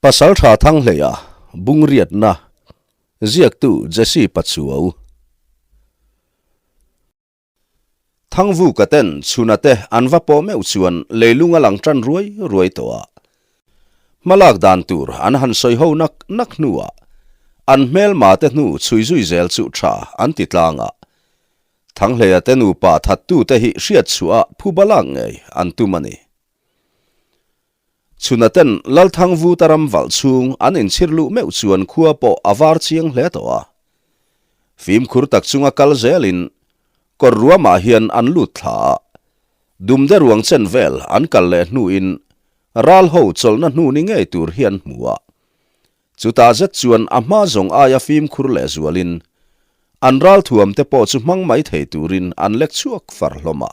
Pasaltha Thanghleia Bungriatna Ziaktu Jesse Pachuau Thangvuka ten chhuna te an va pawh meuh chuan leilung a lang tan ruai ruai tawh a. Hmalak dan tur an han sawi ho nak nak hnuah an hmelma te hnu chhui zui zel chu tha an ti tlang a. Thanghleia te nupa thattu te hi hriat chhuah a phuba lak ngei an tum a ni. Chhunaten Lalthangvuta ram valh chhung an inchhir luh meuh chuan khua pawh a var chiang hle tawh a. Fimkhur tak chunga kal zelin kawr ruamah hian an lut thla a, dumde ruang chen vel an kal leh hnuin ral ho chawlhna hnu ni ngei tur hi an hmu a. Chutah zet chuan a hma zawng aia fimkhur leh zualin an ralthuam te pawh chu hmang mai thei turin an lek chhuak far hlawm a.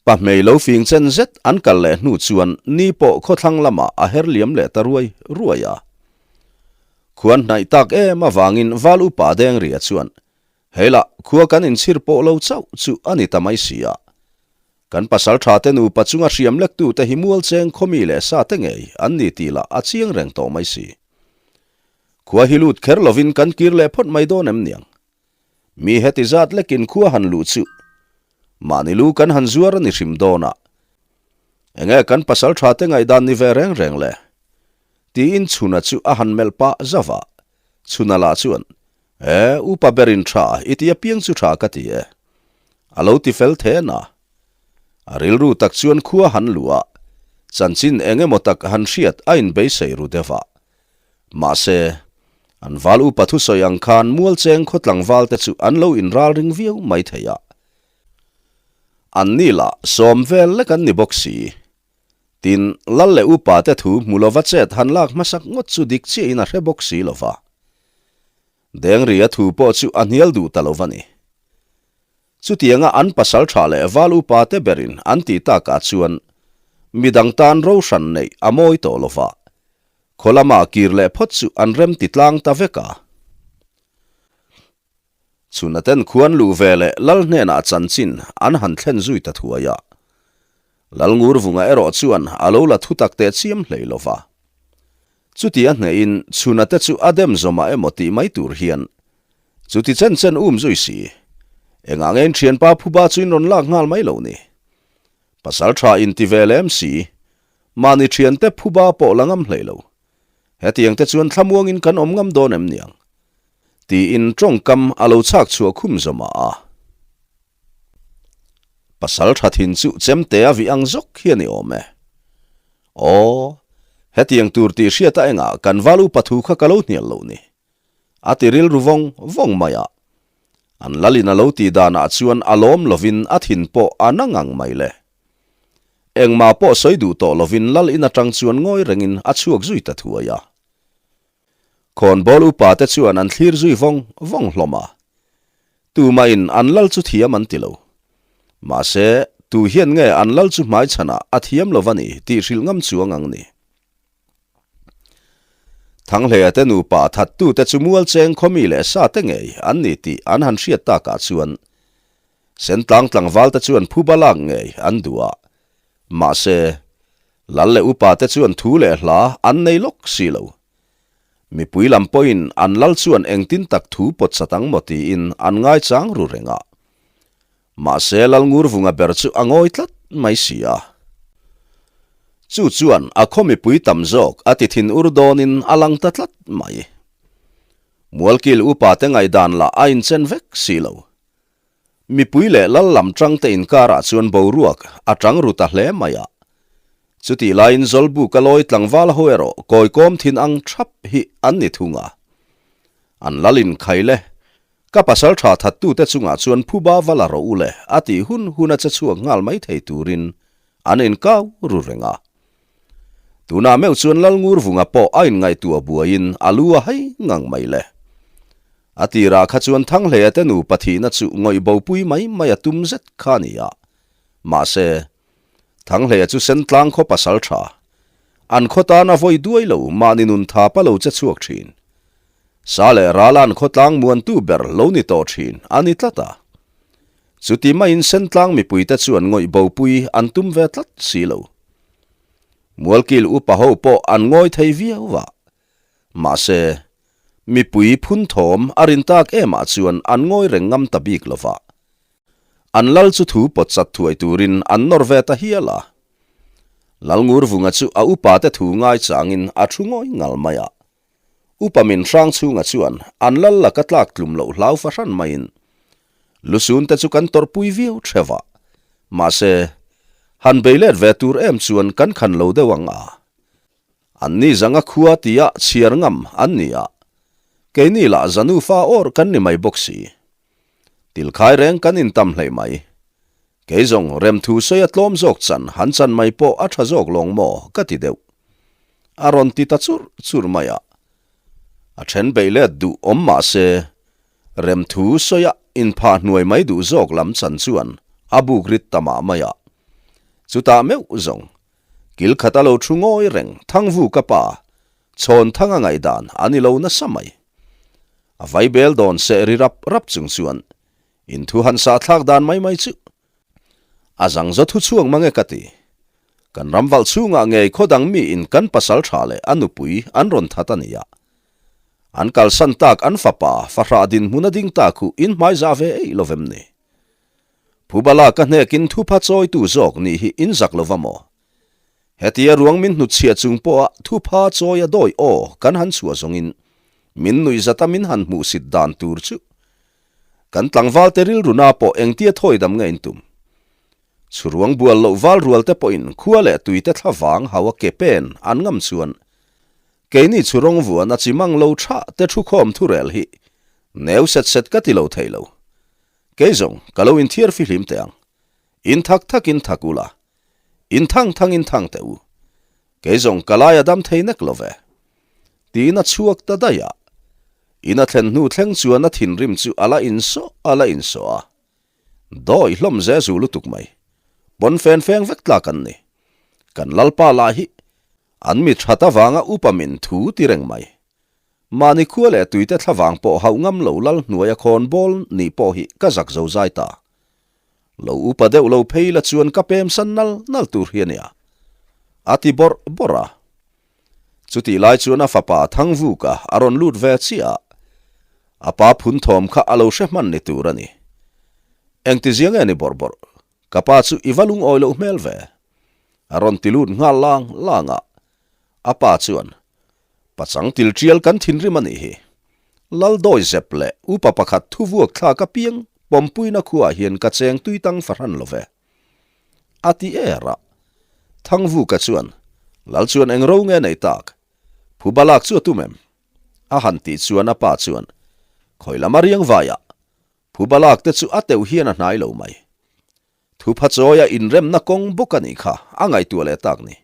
Pahmei lo fing chen zet an kal leh hnu chuan ni pawh khawthlang lamah a her liam leh ta ruai ruai a. Khuan hnaih tak em avangin Val Upa Dengria chuan, Heilah, khua kan inchhir pawh lo chauh chu a ni ta mai si a. Kan pasal tha te nupa chunga hriam lektu te hi mual cheng khawmi leh sa te ngei an ni tih lah a chiang reng tawh mai si. Khua hi lut kher lovin kan kir leh phawt mai dawn em niang? Mi heti zat lekin khua han luh chu mahni lu kan han zuar a ni hrim dawn a. Enge kan pasal tha te ngaihdan ni ve reng reng le? Tiin Chhuna chu a han melh pah zauh a. Chhuna lah chuan, E, upa berin tha i ti apiang chu tha ka ti e. A lo ti fel then a. A rilru tak chuan khua han luh a, chanchin eng emaw tak han hriat a inbeisei ru deuh a. Mahse, an val upa thusawi ang khan mualcheng khaw tlangval te chu an lo inral ring viau mai thei a. Anni lah sawm vel lek an ni bawk si. Tin, lal leh upa te thu hmu lova chet han lak hmasak ngawt chu dik chiahin a hre bawk si lova. Dengria thu pawh chu a hnial duh ta lova ni. Chutianga an pasal tha leh val upa te berin an tih takah chuan midang tan ro hran neih a mawi tawh lova, khaw lama kir leh phawt chu an rem ti tlang ta vek a. Chhunaten khuan luh ve leh Lal hnenah chanchin an han thlen zui ta thuai a. Lal Ngurvunga erawh chuan a lo la thutak teh chiam hlei lova. Chuti a hnehin Chhunate chu a dem zawmah emaw tih mai tur hian chuti chen chen um zui si. Engah nge in thianpa phuba chu in rawn lak nghal mai lo ni? Pasal tha in ti ve lem si, mahni thiante phuba pawh la ngam hlei lo. Hetiang te chuan thlamuangin kan awm ngam dawn em niang? Tiin tawngkam a lo chhak chhuah khum zawmah a. Pasal tha thin chu chemte a vih ang zawk hi a ni awm e. Aw, hetiang tur tih hriata engah kan val upa thu kha ka lo hnial loh ni. A ti rilru vawng vawng mai a. An lalin a lo tih danah chuan a lawm lovin a thin pawh a na ngang mai le. Engmah pawh sawi duh tawh lovin lal in atang chuan ngawi rengin a chhuak zui ta thuai a. Khawnbawl upa te chuan an thlir zui vawng vawng hlawm a. Tumahin an lal chu thiam an ti lo. Mahse, tu hian nge an lal chu hmaichhanah a thiam lo va ni tih hrilh ngam chuang ang ni. Thanghleia te nupa thattute chu mualcheng khawmi leh sa te ngei an ni tih an han hriat takah chuan Sentlang tlangval te chuan phuba lak ngei an duh a, mahse, lal leh upa te chuan thu leh hla an nei lawk si lo. Mipui lam pawhin an lal chuan engtin tak thu pawt sat ang maw tiin an ngaichang ru reng a. Mahse, lal Ngurvunga ber chu a ngawi tlat mai si a. Chu chuan a khaw mipui tam zawk a ti thin ur dawnin a lang ta tlat mai. Mualkil upa te ngaihdan lah a inchen vek si lo. Mipui leh lal lam tangte inkarah chuan boruak a tang ru ta hle mai a. Chutih laiin Zawlbuka lawi tlangval ho erawh kawikawm thin ang thap hi an ni thung a. An lal inkhai le, ka pasal tha thattute chungah chuan phuba va la rawh u le a tih hun hun a che chhuak nghal mai thei turin an inkau ru reng a. Tunah meuh chuan Lalngurvunga pawh a inngaihtuah buaiin a lu a hai ngang mai le. A tirah kha chuan Thanghleia te nupa thihna chu ngawih bopui mai mai a tum zet kha a ni a. Mahse, Thanghleia chu Sentlang khaw pasal tha, an khaw tana vawi duai lo mahni nun thapa lo che chhuak thin. Sa leh ral an khawtlang muantu ber lo ni tawh thin a ni tlat a. Chuti maiin Sentlang mipuite chuan ngawih bopui an tum ve tlat si lo. Mualkil upa ho pawh an ngawi thei viau a. Mahse, mipui phun thawm a rin tak emah chuan an ngawi reng ngam ta bik lo va. An lal chu thu pawt chat thuai turin an nawr ve ta hial a. Lalngurvunga chu a upate thu ngai changin a thu ngawi ngal mai a. Upa min hrang chhunga chuan an lal laka tlak tlum loh hlau fahran maiin lusun te chu kan tawrhpui viau theuh a. Mahse, han bei let ve tur em chuan kan khan lo deuh ang a. An ni zanga khua tia chhiar ngam an ni a, keini lah zanufa awr kan ni mai bawk si. Tilkhai reng kan intam hleih mai. Kei zawng remthu sawi a tlawm zawk chan han chan mai pawh a tha zawk lawng maw ka ti deuh. A rawn ti ta churh churh mai a. A then beih let duh awm mah se, remthu sawi a inphah hnuai mai duh zawk lam chan chuan a buk rit ta mah mai a. Chutah meuh zawng, kil khat a lo thu ngawi reng Thangvu ka pa, Chhawn Thang a ngaihdan a ni lo nasa mai. A vaibel dawn seh ri rap rap chung chuan In thu han sah thlak dan mai mai chu a zang zo thu chhuak mang e ka ti. Kan ram valh chhungah ngei khaw dang mi in kan pasal tha leh a nupui an rawn that a nia. An kalsan tak an fapa fahrah dinhmun a ding tak hu in hmai za ve eih lovem ni. Phubala ka hnek in thupha chawitu zawk nih hi in zak lova maw? Hetia ruang min hnutchhiah chung pawha thupha chawi a dawi aw kan han chhuah zawngin min nuihzata min han hmuhsit dan tur chu kan tlangvalte rilruna pawh engtia thawi dam nge in tum. Chhuruang bual loh val rual te pawhin khua leh tuite thla vang hau a ke pen an ngam chuan keini chhurawng vuan a chi mang lo tha te thukhawm thurel hi neu set set ka ti lo thei lo. Kei zawng ka lo inthiar fihlim teh ang. In thak thakin thak ula, In thang thang in thang teh u. Kei zawng ka lai a dam thei nek lo ve. Tiin a chhuak ta daih a. In a thlen hnu thleng chuan a thinrim chu a la insawh a la insawh a. Dawi hlawm ze zu lutuk mai. Pawn fen feng vek tlak an ni. Kan Lalpa lah hi an mi that avanga upa min thu ti reng mai. Mahni khua leh tuite thlavang pawh hauh ngam lo lal hnuaia khawnbawl nih pawh hi ka zak zo zai ta. Lo upa deuh lo phei la chuan ka pem san nal nal tur hi a nia. A ti bawrh bawrh a. Chutih lai chuan a fapa Thangvuka a rawn lut ve chiah a. A pa phun thawm kha a lo hre hman ni tur a ni. Engti ziang e ni bawrh bawrh? Ka pa chu i va lungawi loh hmel ve. A rawn ti lut nghal lang lang a. A pa chuan, Pachang til tial kan thinrim a nih hi. Lal dawi zep leh upa pakhat thu vuak thlak apiang pawmpuina khuaah hian ka cheng tui tang fahran lo ve. A ti er a. Thangvuka chuan, Lal chuan eng ro nge nei tak? Phuba lak chu a tum em? A han tih chuan a pa chuan, Khawi lam a riang vaiah. Phuba lak te chu a teuh hian a hnai lo mai. Thupha chawia inremna kawng bawk a nih kha a ngaihtuah leh tak ni.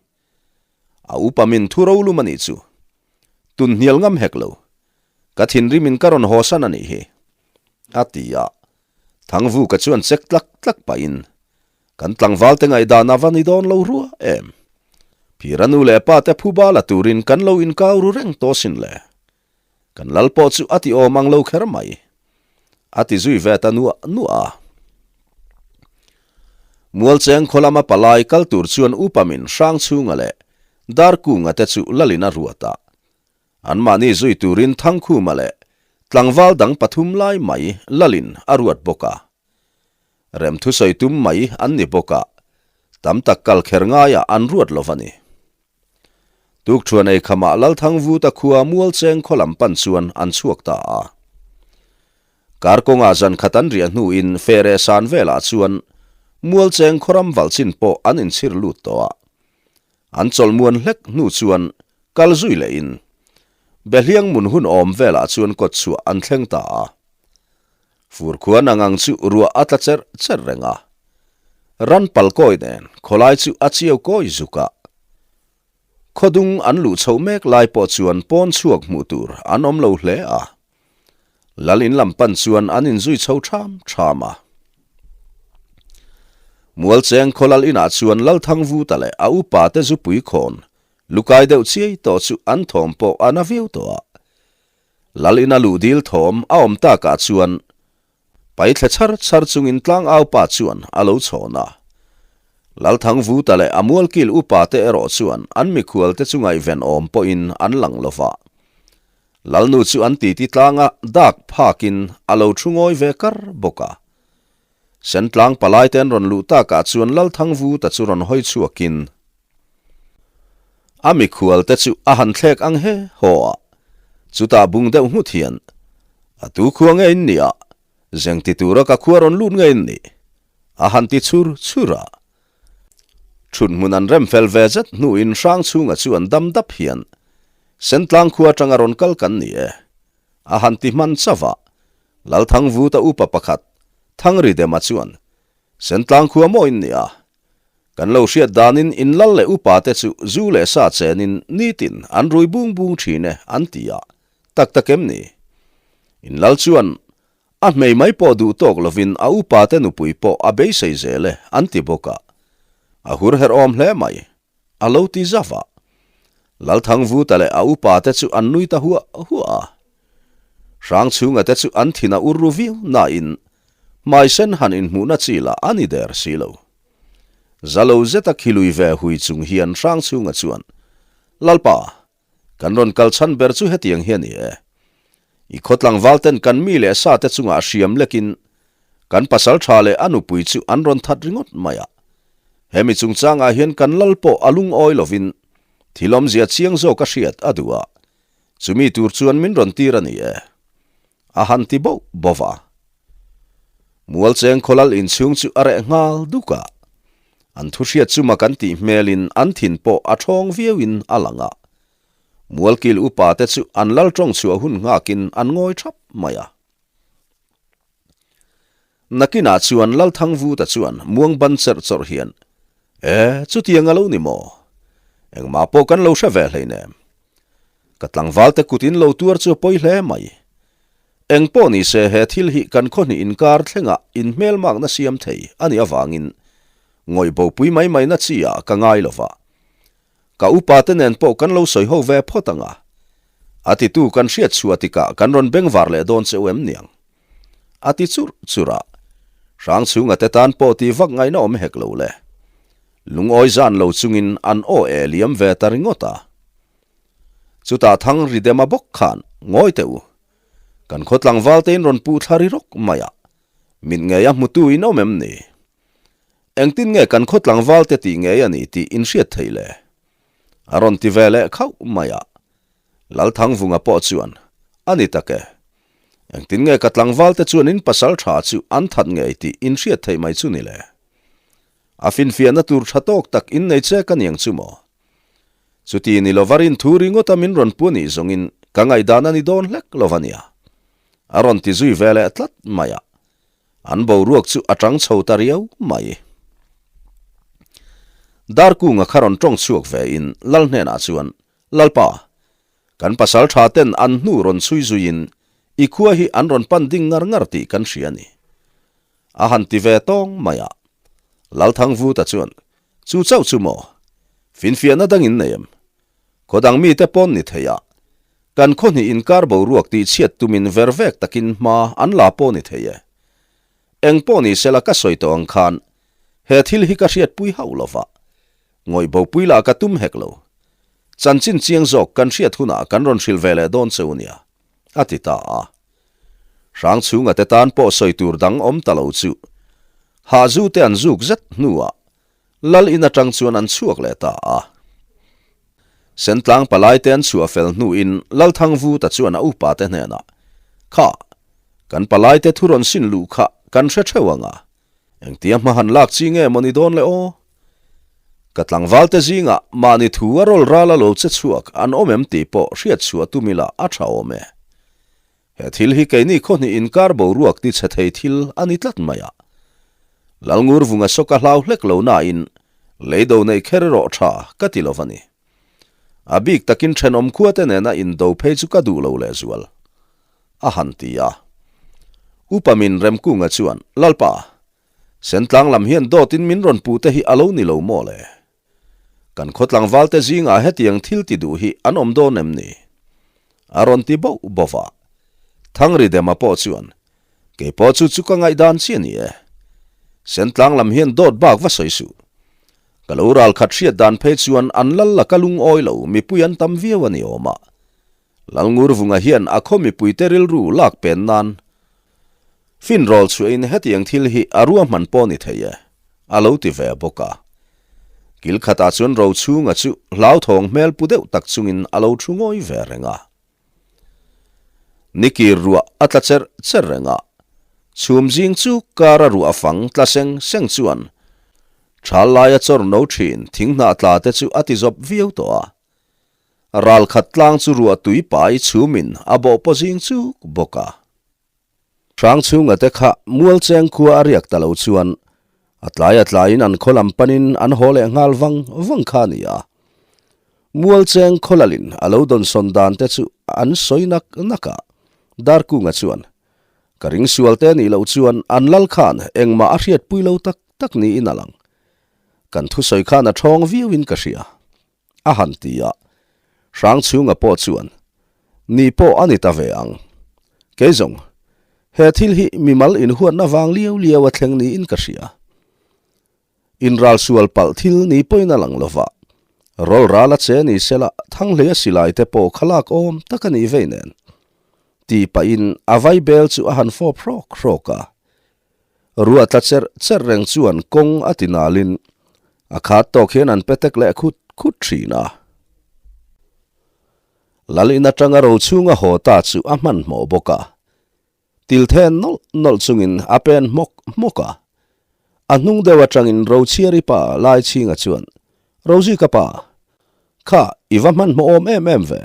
A upa min thu rolum a nih chu. Tun hnial ngam hek lo. Ka thinrimin ka rawn hawsan a nih hi. A ti a. Thangvuka chuan chek tlak tlak pahin, Kan tlangvalte ngaihdan a va ni dawn lo rua em. Phira nu leh pa te phuba la turin kan lo inkau ru reng tawh sin le. Kan lal pawh chu a ti awm ang lo kher mai. A ti zui ve ta nuah nuah a. Mualcheng khaw lama palai kal tur chuan upa min hrang chhunga leh Darkunga te chu lalin a ruat a. Anmahni zui turin Thangkhuma leh tlangval dang pathum lai mai lalin a ruat bawk a. Remthusawi tum mai an ni bawk a, tam tak kal kher ngaiah an ruat lo va ni. Tukṭhuan ei khamah Lalthangvuta khua Mualcheng khaw lam pan chuan an chhuak ta a. Kar kawngah zan khat an riah hnuin Fere san velah chuan Mualcheng khaw ram valh chin pawh an inchhir lut tawh a. An chawlhmuan hlek hnu chuan kal zui lehin Behliang mun hun awm velah chuan kawtchhuah an thleng ta a. Fur khuan ang ang chu ruah a tla cherh cherh reng a. Ran pal kawi nen khawlai chu a chiau kawi zuk a. Khawdung an luh chhoh mek lai pawh chuan pawn chhuak hmuh tur an awm lo hle a. Lal in lam pan chuan an inzui chho ṭham ṭham a. Mualcheng khaw lal inah chuan Lalthangvuta leh a upa te zupui khawn lukai deuh chiai tawh chu an thawm pawh a na viau tawh a. Lal ina luh dil thawm a awm takah chuan paithle chhar chhar chungin tlangau pa chuan a lo chhawn a. Lalthangvuta leh a mualkil upate erawh chuan an mikhualte chu ngaihven awm pawhin an lang lo va. Lalnu chu an titi tlanga dak phakin a lo thu ngawi ve kar bawk a. Sentlang palaite an rawn luh takah chuan Lalthangvuta chu rawn hawi chhuakin a mikhualte chu a han thlek ang he haw a. Chutah bung deuh nghut hian, A tu khua nge in nih a? Zeng ti tura ka khua rawn lut nge in nih? A han ti chhur chhur a. Ṭhut hmun an rem fel ve zet hnuin Hrangchhunga chu an dam dap hian, Sentlang khua aṭanga rawn kal kan ni e. A han ti hman chauh a. Lalthangvuta upa pakhat, Thangridema chuan, Sentlang khua maw in nia? Kan lo hriat danin in lal leh upate chu zu leh sa chenin nitin an rui bung bung thin e an ti a, tak tak em ni? In lal chuan a hmei mai pawh duh tawk lovin a upate nupui pawh a beisei zel e an ti bawk a, a hur herh awm hle mai. A lo ti zauh a. Lalthangvuta leh a upa te chu an nui ta huah huah a. Hrangchhunga te chu an thin a ur ru viau nain hmaisen han inhmuhna chi lah a ni der si lo. Zalo zeta khilui ve hui chung hian Hrangchhunga chuan, Lalpa, Kan rawn kal chhan ber chu hetiang hi a ni e. I khaw tlangval ten kan mi leh sa te chungah hriam lekin kan pasal tha leh a nupui chu an rawn that ringawt mai a. Hemi chungchangah hian kan lal pawh a lungawi lovin thil awmzia chiang zawk a hriat a duh a, chumi tur chuan min rawn tir a ni e. A han ti boh boh va. Mualcheng khawlal inchhung chu a reh nghal duk a. An thu hriat chu mak an tih hmelin an thin pawh a thawng viauin a lang a. Mualkil upa te chu an lal tawng chhuah hun nghakin an ngawi thap mai a. Nakinah chuan Lalthangvuta chuan muang ban cherh chawrh hian, E, chutiang a lo ni maw? Engmah pawh kan lo hre ve hleinem. Ka tlangvalte kut in lo tuar chu a pawi hle mai. Eng pawh ni se he thil hi kan khawhnih inkar thlengah inhmelmakna siam thei a nih avangin ngawih bopui mai mai na chi ah ka ngai lo va. Ka upa te nen pawh kan lo sawi ho ve phawt ang a. A titu kan hriat chhuah tikah kan rawn bengvar leh dawn che u em niang? A ti churh churh a. Hrangchhunga te tan pawh tih vak ngaihna awm hek lo le. Lungawi zan lo chungin an aw e liam ve ta ringawt a. Chutah thang ri dema bawk khan ngawi teh u. Kan khaw tlangval tein rawn puh thla ri rawk mai a, mit ngei a hmutu in awm em ni? Engtin nge kan khaw tlangval te tih ngei a ni tih in hriat theih le? A rawn ti ve leh khauh mai a. Lalthangvunga pawh chuan, A ni tak e. Engtin nge ka tlangval te chuan in pasal tha chu an that ngei tih in hriat theih mai chu ni le? A finfiahna tur tha tawk tak in nei che ka niang chu maw? Chuti ni lova rin thu ringawta min rawn pu anih zawngin ka ngaihdan a ni dawn hlek lo va nia. A rawn ti zui ve leh tlat mai a. An boruak chu a tang chho ta riau mai. Darkunga kha rawn tawng chhuak ve in Lal hnenah chuan, Lalpa, kan pasal tha ten an hnu rawn chhui zuiin i khua hi an rawn pan ding ngar ngar tih kan hria a ni. A han ti ve tawng mai a. Lalthangvuta chuan, Chu chauh chu maw? Finfiahna dangin nei em? Khaw dang mite pawn ni thei a. Kan khaw hnih inkar boruak tih chhiat tumin ver vek takin hma an la pawh ni thei e. Eng pawh ni sela ka sawi tawh ang khan he thil hi ka hriatpui hauh lo va. Ngawih bopui lah ka tum hek lo. Chanchin chiang zawk kan hriat hunah kan rawn hrilh ve leh dawn che u nia, a ti ta a. Hrangchhunga te tan pawh sawi tur dang awm ta lo chu Hahzu te an zuk zet hnuah Lal in atang chuan an chhuak leh ta a. Sentlang palai te an chhuah fel hnuin Lalthangvuta chuan a upa te hnenah, Kha, kan palai te thu rawn sin luh kha kan hre theuh ang a, engtia hma han lak chi nge maw ni dawn le aw? Ka tlangval te zingah mahni thu a rawl ral a lo che chhuak an awm em tih pawh hriat chhuah tum ila a tha awm e. He thil hi keini khawhnih inkar boruak ti chhe thei thil a ni tlat mai a. Lalngurvunga sawka hlau hlek lo nain leido neih kher erawh tha ka ti lo va ni. A bik takin thenawm khuate nena indo phei chu ka duh lo lehzual, a han ti a. Upa min Remkunga chuan, Lalpa, Sentlang lam hian dawtin min rawn puh te hi a lo ni lo maw le? Kan khaw tlangvalte zingah hetiang thil ti duh hi an awm dawn em ni? A rawn ti boh boh va. Thangridema pawh chuan, Kei pawh chu chu ka ngaihdan chi a ni e. Sentlang lam hian dawt bak va sawi suh. Ka lo ralkhat hriat dan phei chuan an lal laka lungawi lo mipui an tam viau a ni awm a. Lalngurvunga hian a khaw mipuite rilru lak pen nan finrawl chhuahin hetiang thil hi a ruahman pawh ni thei e, a lo ti ve bawk a. Kil khatah chuan Rochhunga chu hlauthawng hmel pu deuh tak chungin a lo thu ngawi ve reng a. Nikir ruah a tla cherh cherh reng a, chhum zing chu kara ruah fang tla seng seng chuan thal laia chawr no thin thinghnah tla te chu a ti zawp viau tawh a. Ral khat tlang chu ruah tui pai chhumin a bawh paw zing chuk bawk a. Hrangchhunga te kha Mualcheng khua a riak ta lo chuan a tlai a tlaiin an khaw lam panin an haw leh nghal vang vang kha a ni a. Mualcheng khawlalin a lo dawnsawn dan te chu an sawi nak nak a, Darkunga chuan, Ka ring sual te nih loh chuan an lal khan engmah a hriatpui lo tak tak niin a lang. Kan thusawi khan a ṭhawng viauin ka hria. A han ti a, Hrangchhunga pawh chuan, Ni pawh a ni ta ve ang. Kei zawng, he thil hi mimal inhuatna vang liau liau a thleng niin ka hria. Inral sual palh thil ni pawhin a lang lova, rawl ral a che ni sela Thanghleia silai te pawh kha lak awm tak a nih vei nen. Ti pahin a vaibel chu a han fawp hrawk hrawk a. Ruah tla cherh cherh reng chuan kawng a ti nalin a khat tawk hian an pe tek leh khut khut thin a. Lal in atanga ro chhunga haw ta chu a hmanhmawh bawk a. Til then nawlh nawlh chungin a pen hmawk hmawk a. A hnung deuh atangin Rochhiari pa Laichhinga chuan, Rozi ka pa, kha i va hmanhmawh awm em em ve,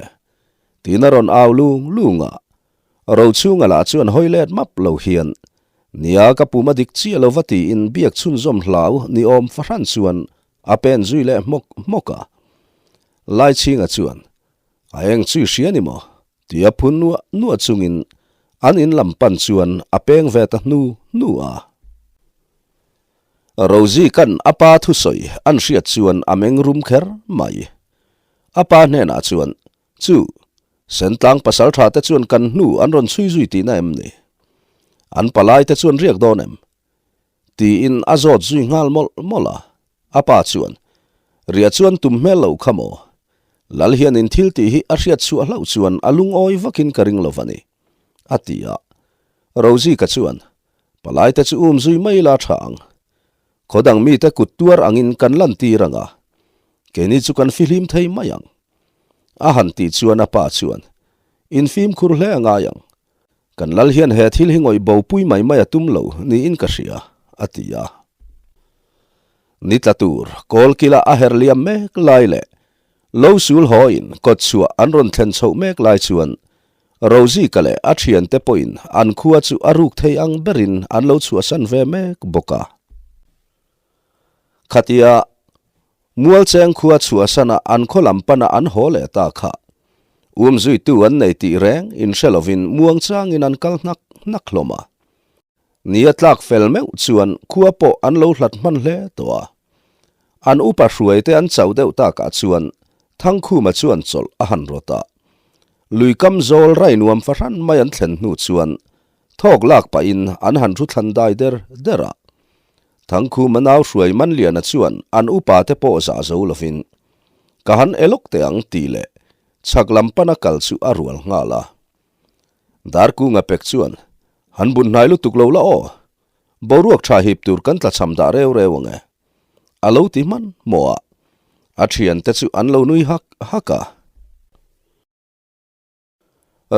tiin a rawn au lung lung a. Rochhunga lah chuan hawi let map lo hian, Nia ka pum a dik chiah lo va tiin biak chhunzawm hlau ni awm fahran chuan a pen zui leh hmawk hmawk a. Laichhinga chuan, A eng chui hria ni maw? tia phun nuah nuah chungin an in lam pan chuan a peng ve ta hnu hnu a. Rozikan a pa thusawi an hriat chuan a meng rum kher mai. A pa hnenah chuan, Chu, Sentlang pasaltha te chuan kan hnu an rawn chhui zui tihna em ni? An palai te chuan riak dawn em? Tiin a zawt zui nghal mawlh mawlh a. A pa chuan, Riah chuan tum hmel loh kha maw? Lal hianin thil tih hi a hriat chhuah hlauh chuan a lungawi vakin ka ring lo va ni, a ti a. Rozika chuan, Palai te chu um zui mai la tha ang. Khaw dang mite kut tuar angin kan lantir ang a, keini chu kan fihlim thei mai ang. A han tih chuan a pa chuan, In fimkhur hle a ngai ang. Kan lal hian he thil hi ngawih bo pui mai mai a tum lo niin ka hria, a ti a. Ni tla tur kawl kila a her liam mek lai leh lo sul hawiin kawt chhuah an rawn thlen chhoh mek lai chuan Rozika leh a thiante pawhin an khua chu a ruk thei ang berin an lo chhuahsan ve mek bawk a. Khatia Mualcheng khua chhuahsana an khaw lam pana an haw leh ta kha umzuitu an nei tih reng inhre lovin muangchangin an kal hnak hnak hlawm a. Ni a tlak fel meuh chuan khua pawh an lo hlat hman hle tawh a. An upa hruaite an chauh deuh takah chuan Thangkhuma chuan chawlh a han rawt a. Lui kam zawl rai nuam fahran mai an thlen hnu chuan thawk lak pahin an han thu thlan dai der der a. Thangkhuma nau hruai Manliana chuan an upa te pawh zah zo lovin, Ka han e lawk teh ang tih leh chhak lam pana kal chu a rual nghal a. Darkunga pek chuan, Han bun hnai lutuk lo la aw, boruak tha hip tur kan tlachham dah reu reu ang e. A lo ti hman hmawh a, a thiante chu an lo nui hak hak a.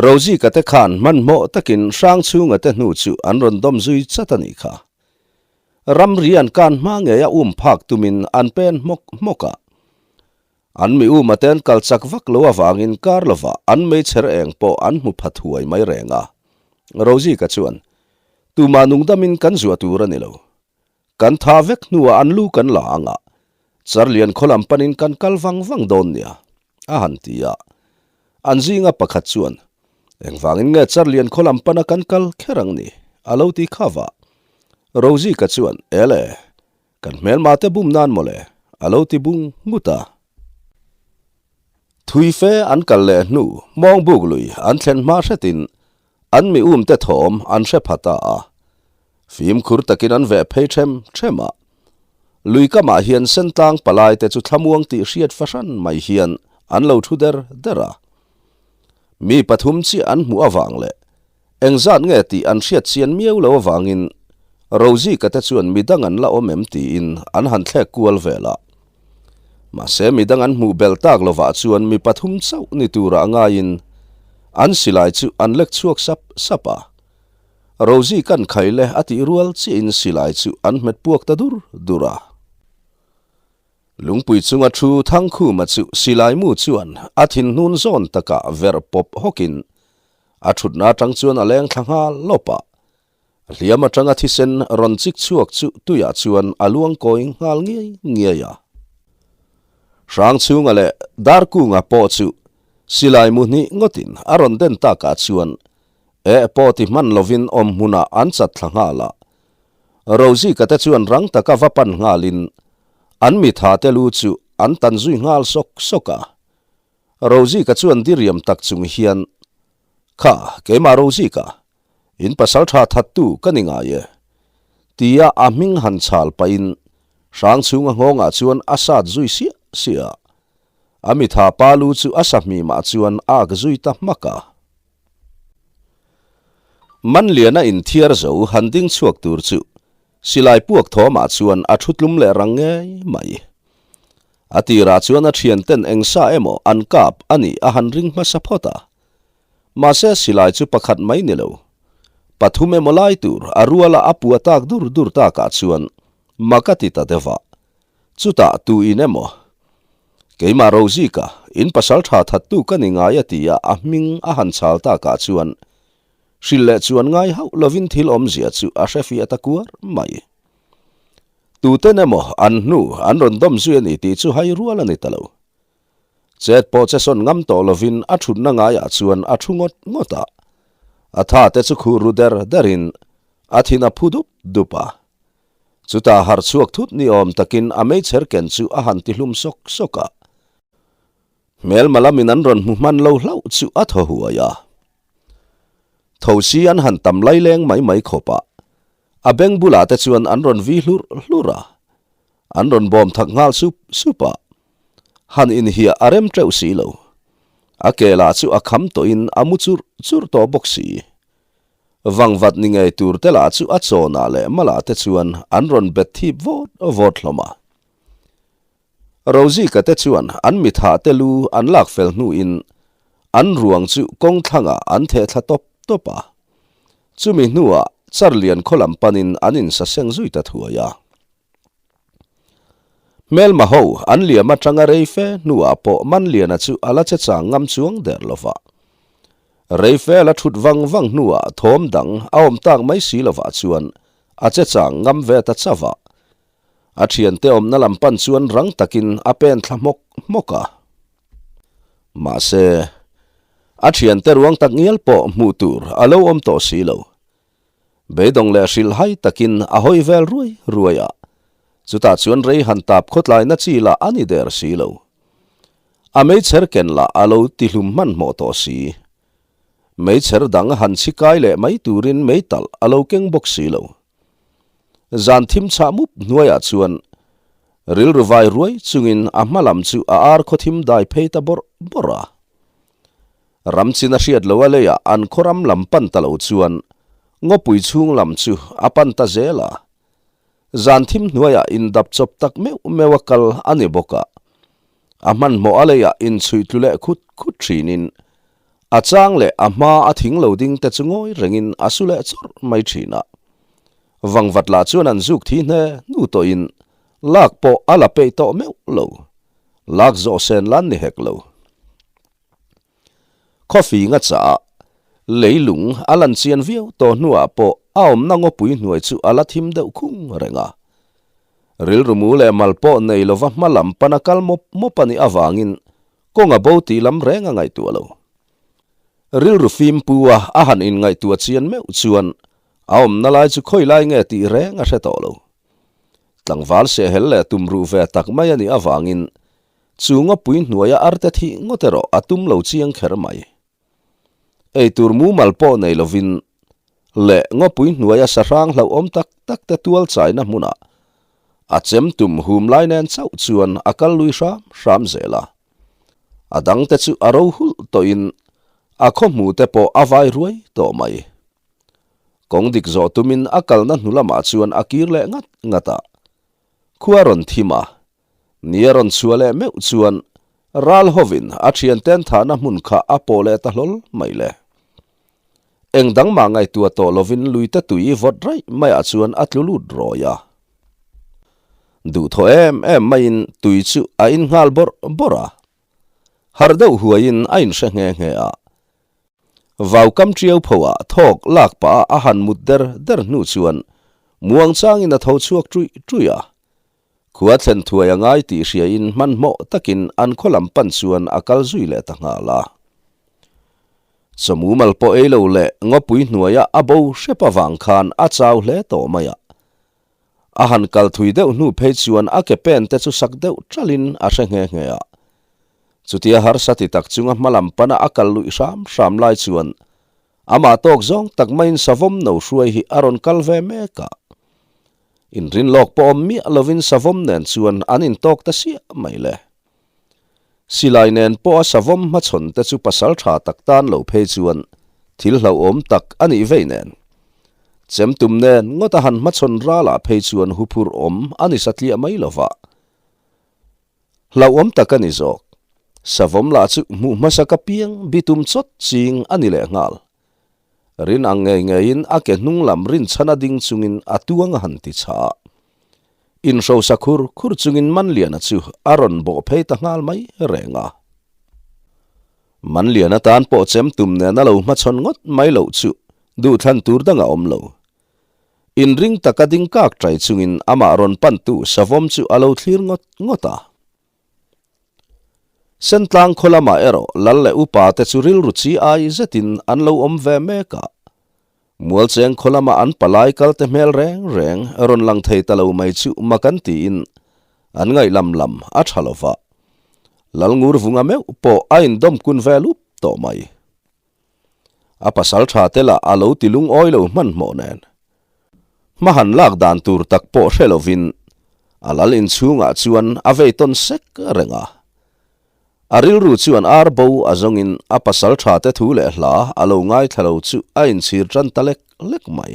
Rozika te khan hmanhmawh takin Hrangchhunga te hnu chu an rawn dawm zui chat a nih kha. Ramri an kan hma ngei a um phak tumin an pen hmawk hmawk a. An mi uma te an kal chak vak lo avangin kar lovah an meichher eng pawh an hmu pha thuai mai reng a. Rozika chuan, Tumah nungdamin kan zuah tur a ni lo. Kan tha vek hnuah an lu kan la ang a, Charlian khaw lam panin kan kal vang vang dawn nia, a han ti a. An zinga pakhat chuan, Engvangin nge Charlian khaw lam pana kan kal kher ang ni? a lo ti kha va. Rozika chuan, Ele! Kan hmelma te bum nan mawle, a lo ti bung ngut a. Thui fe an kal leh hnu mawng buk lui an thlen hma hretin an mi um te thawm an hre pha ta a. Fimkhur takin an veh phei them them a. Lui kamah hian Sentlang palai te chu thlamuang tih hriat fahran mai hian an lo thu der der a. Mi pathum chiah an hmuh avang leh engzat nge tih an hriat chian miau lo avangin Rozika te chuan midang an la awm em tiin an han thlek kual vel a. Mahse midang an hmuh belh tak lovah chuan mi pathum chauh ni turah ngaiin an silai chu an lek chhuak sap sap a. Rosie kan khai le a tih rual chiahin silai chu an hmet puak ta dur dur a. Lungpui chunga thu Thangkhuma chu silai mu chuan a thinhnun zawn takah verh pawp hawkin a thutna atang chuan a leng thla nghal lawp a. Hliam atanga thisen rawn chik chhuak chu tuiah chuan a luang kawi nghal ngiai ngiai a. Hrangchhunga leh Darkunga pawh chu silai mu hnih ngawtin a rawn den takah chuan Eh pawh ti hman lovin awm hmunah an chat thla nghal a. Rozika te chuan rang taka va pan nghalin an mitha te lu chu an tan zui nghal sawk sawk a. Rozika chuan diriam tak chung hian, Kha, keimah Rozika, in pasal tha thattu ka ni ngai e, tia a hming han chhal pahin Hrangchhunga nghawngah chuan a sat zui siah siah a. A mitha pa lu chu a sahmimah chuan a ak zui ta hmak a. Manliana inthiar zo han ding chhuak tur chu silai puak thawmah chuan a thu tlum leh rang ngei mai. A tirah chuan a thianten eng sa emaw an kap a nih a han ring hmasa phawt a. Mahse silai chu pakhat mai ni lo. Pathum emaw lai tur a ruala a pua tak dur dur takah chuan mak a ti ta deuh a. Chutah tu in emaw? Keimah Rozika, in pasal tha thattu ka ni ngai a ti a, a hming a han chhal takah chuan hrilh leh chuan ngai hauh lovin thil awmzia chu a hre fiah ta kuar mai. Tuten emaw an hnu an rawn dawm zui a ni tih chu hai rual a ni ta lo. Chet pawh che sawn ngam tawh lovin a thutna ngaiah chuan a thu ngawt ngawt a, a tha te chu khuh ru der derin a thin a phu dup dup a. Chutah harh chhuak thut ni awm takin a meichher ken chu a han ti hlum sawk sawk a. Hmelma lamin an rawn hmu hman lo hlauh chu a thaw huai a. Thosi an han tam lai leng mai mai khawp a, a beng bulah te chuan an rawn vi hlurh hlurh a. An rawn bawm thak nghal sup sup a. Han inhiah a rem teuh si lo. A ke lah chu a kham tawhin a mu churh churh tawh bawk si. Vangvat ni ngei tur te lah chu a chawnah leh malah te chuan an rawn bet thip vawt vawt hlawm a. Rozika te chuan an mithah te lu an lak fel hnuin an ruang chu kawng thlangah an theh thla tawp tawp a. Chumi hnuah Charlian khaw lam panin an insaseng zui ta thuai a. Hmelma ho an liam atanga rei fe hnuah pawh Manliana chu a la che chang ngam chuang der lo va. Rei fe a la thut vang vang hnuah thawm dang a awm tak mai si lovah chuan a che chang ngam ve ta chauh a. A thiante awmna lam pan chuan rang takin a pen thla hmawk hmawk a. Mahse, a thiante ruang tak ngial pawh hmuh tur a lo awm tawh si lo. Beidawng leh hrilhhai takin a hawi vel ruai ruai a, chutah chuan rei han tap khawtlaina chi lah a ni der si lo. A meichher ken lah a lo tihlum hmanhmawh tawh si. Meichher dang han chhi kai leh mai turin meitalh a lo keng bawk si lo. Zan thim chhah mup hnuaiah chuan rilru vai ruai chungin a hma lam chu a ar khawthim dai phei ta bawrh bawrh a. Ram chin a hriat lo a leiah an khaw ram lam pan ta lo chuan ngawpui chhung lam chu a pan ta zel a. Zan thim hnuaiah indap chawp tak meuh meuh a kal a ni bawk a. A hmanhmawh a leiah inchhuih tlu leh khut khut thinin a chang leh a hma a thing lo ding te chu ngawi rengin a su leh chawrh mai thin a. Vangvat lah chuan an zuk thi hne hnu tawhin lak pawh a la peih tawh meuh lo. Lak zawh sen lan ni hek lo. Khawfing a chah a, leilung a lan chian viau tawh hnuah pawh a awmna ngawpui hnuai chu a la thim deuh khung reng a. Rilru mu leh mal pawh nei lova hma lam pana kal mawp mawp a nih avangin kawng a bo tih lam reng a ngaihtuah lo. Rilru fim pu a a han inngaihtuah chian meuh chuan a awmna lai chu khawi lai nge tih reng a hre tawh lo. Tlangval sehhel leh tumruh ve tak mai a nih avangin Chu ngawpui hnuaia arte thih ngawt erawh a tum lo chiang kher mai. Eitur mumal pawh nei lovin leh ngawpui hnuaia sahrang hlauhawm tak tak te tual chaina hmunah. A chem tum hum lai nen chauh chuan a kal lui hram hram zel a. A dangte chu a ro hulh tawhin a khaw hmute pawh a vai ruai tawh mai. Kawng dik zawh tumin a kalna hnu lamah chuan a kir leh ngat ngat a. Khua rawn thim a, ni a rawn chhuah leh meuh chuan ral hovin a thianten thahna hmun kha a pawh leh ta hlawl mai le. Eng dang mah ngaihtuah tawh lovin luite tui vawt raih maiah chuan a tlu lut rawi a. Duhthawh em em maiin tui chu a in nghal bawrh bawrh a. Harh deuh huaiin a inhre nghe nghe a. Vaukam ṭiau phoah thawk lak pah a han mut der der hnu chuan muangchangin a tho chhuak ṭuih ṭuih a. Khua thlen thuai a ngai tih hriain hmanhmawh takin an khaw lam pan chuan a kal zui leh ta nghal a. Chawmumal pawh ei lo leh ngawpui hnuaia a bo hrep avang khan a chau hle tawh mai a. A han kal thui deuh hnu phei chuan a ke pen te chu sak deuh ṭalin a hre nghe nghe a. Chutia harsa ti tak chunga hma lam pana a kal luih hram hram lai chuan amah tawk zawng tak maiin savawm no hruai hi a rawn kal ve mek a. Inrin lawk pawh awm miah lovin savawm nen chuan an intawk ta siah mai le. Silai nen pawha savawm hmachhawn te chu pasal tha tak tan lo phei chuan thil hlauhawm tak a nih vei nen. Chemtum nen ngawta han hmachhawn ralah phei chuan huphurh awm a ni satliah mai lova. Hlauhawm tak a ni zawk. Savawm lah chu hmuh hmasa ka piang bitum chawt ching a ni lehnghal. Rin ang ngei ngeiin a ke hnung lam rinchhan a ding chungin a tuang a han ti chha a. Inhrosa khur khur chungin Manliana chu a rawn bawh phei ta nghal mai reng a. Manliana tan pawh chem tum nen a lo hmachhawn ngawt mai loh chu duhthlan tur dang a awm lo. Inring taka ding kak ṭai chungin amah rawn pantu savawm chu a lo thlir ngawt ngawt a. Sentlang khaw lamah erawh lal leh upa te chu rilru chi ai zetin an lo awm ve mek a. Mualcheng khaw lama an palai kal te hmel reng reng rawn lang thei ta lo mai chu mak an tiin an ngaih lam lam a ṭha lo va. Lal Ngurvunga meuh pawh a indawm kun ve lup tawh mai. A pasal tha te lah a lo ti lungawi lo hmanhmawh nen. Hma han lak dan tur tak pawh hre lovin a lal inchhungah chuan a vei tawn sek reng a. A rilru chuan ar bo a zawngin a pasal tha te thu leh hla a lo ngaithla lo chu a inchhir tan ta lek lek mai.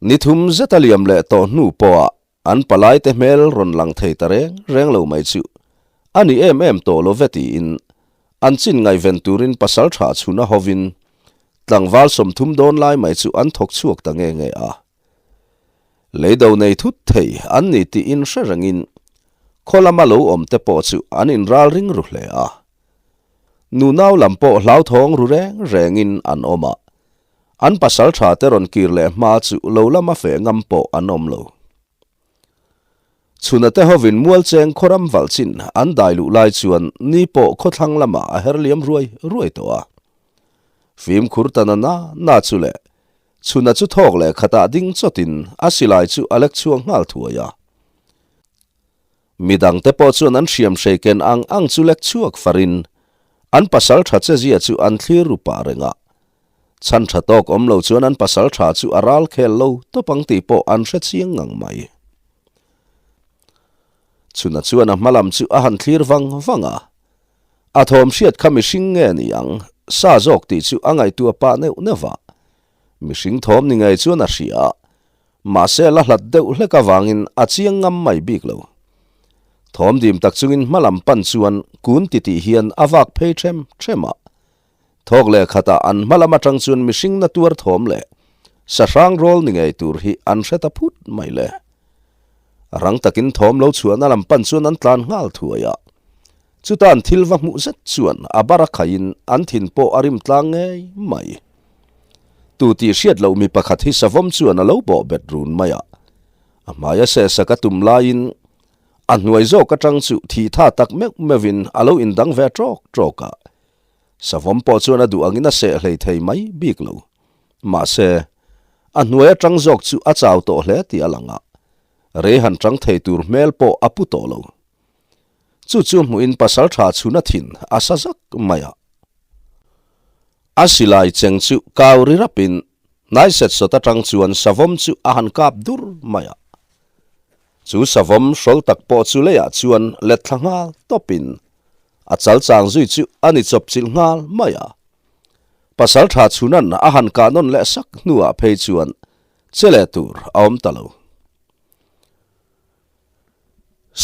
Ni thum zet a liam leh tawh hnu pawhah An palaite hmel rawn lang thei ta reng reng lo mai chu a ni em em tawh lo ve tiin an chin ngaihven turin pasal tha chhun a hovin tlangval 30 dawn lai mai chu an thawk chhuak ta nge nge a. Leido nei thut thei an ni tiin hre rengin khaw lama lo awm te pawh chu an inral ring ru hle a. Nunau lam pawh hlauthawng ru reng rengin an awm a. An pasal tha te rawn kir leh hma chu lo lama feh ngam pawh an awm lo. Chhuna te hovin Mualcheng khawram valh chin an dai luh lai chuan ni pawh khawthlang lamah a her liam ruai ruai tawh a. Fimkhur ta na na na chu leh Chhuna chu thawk leh khatah ding chawtin a silai chu a lek chhuak nghal thuai a. Midangte pawh chuan an hriam hrei ken ang ang chu lek chhuak farin an pasal tha che zia chu an thlir ru pah reng a. Chhan tha tawk awm lo chuan an pasal tha chu a ral khel lo tawp ang tih pawh an hre chiang ngang mai. Chhuna chuan a hma lam chu a han thlir vang vang a. A thawm hriat kha mihring nge ni ang sa zawk tih chu a ngaihtuah pah neuh neuh a. Mihring thawm ni ngei chuan a hria a. Mahse la hlat deuh hlek avangin a chiang ngam mai bik lo. Thawm dim tak chungin hma lam pan chuan kun titih hian a vak phei ṭhem ṭhem a. Thawk leh khatah an hma lam aṭang chuan mihring na tuar thawm leh sahrang rawl ni ngei tur hi an hre ta phut mai le. Rang takin thawm lo chhuahna lam pan chuan an tlan nghal thuai a. Chuta an thil va hmuh zet chuan a bar a khaihin an thin pawh a rim tlang ngei mai. Tu tih hriat loh mi pakhat hi savawm chuan a lo bawh bet run mai a. A hmaia sehsak a tum laiin a hnuai zawk atang chu thih tha tak meuh meuhin a lo indang ve tawk tawk a. Savawm pawh chuan a duh angin a seh hlei thei mai bik lo. Mahse, a hnuai atang zawk chu a chau tawh hle tih a lang a. Rei han tang thei tur hmel pawh a pu tawh lo. Chu chu hmuhin pasal tha chhun a thin a sa zak mai a. A silai cheng chu kau ri rapin hnai set sawt atang chuan savawm chu a han kap dur mai a. Chu savawm hrawl tak pawh chu leiah chuan let thla nghal tawpin a chal chang zui chu a ni chawp chilh nghal mai a. Pasal tha chhunan a han kah nawn leh sak hnuah phei chuan che leh tur a awm ta lo.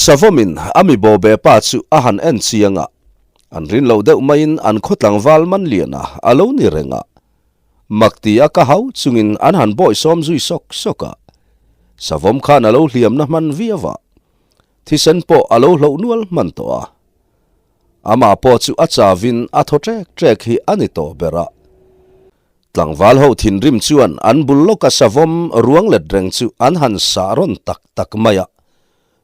Savawmin a mi bawbe pa chu a han en chiang a, an rin loh deuh maiin an khaw tlangval man liana a lo ni reng a. Mak ti a ka hau chungin an han bawihsawm zui sawk sawk a. Savawm khan a lo hliamna hman viau a, thisen pawh a lo hloh nual hman tawh a. Amah pawh chu a chavin a thaw ṭek ṭek hi a ni tawh ber a. Tlangval ho thinrim chuan an bul lawka savawm ruang let reng chu an han sah rawn tak tak mai a,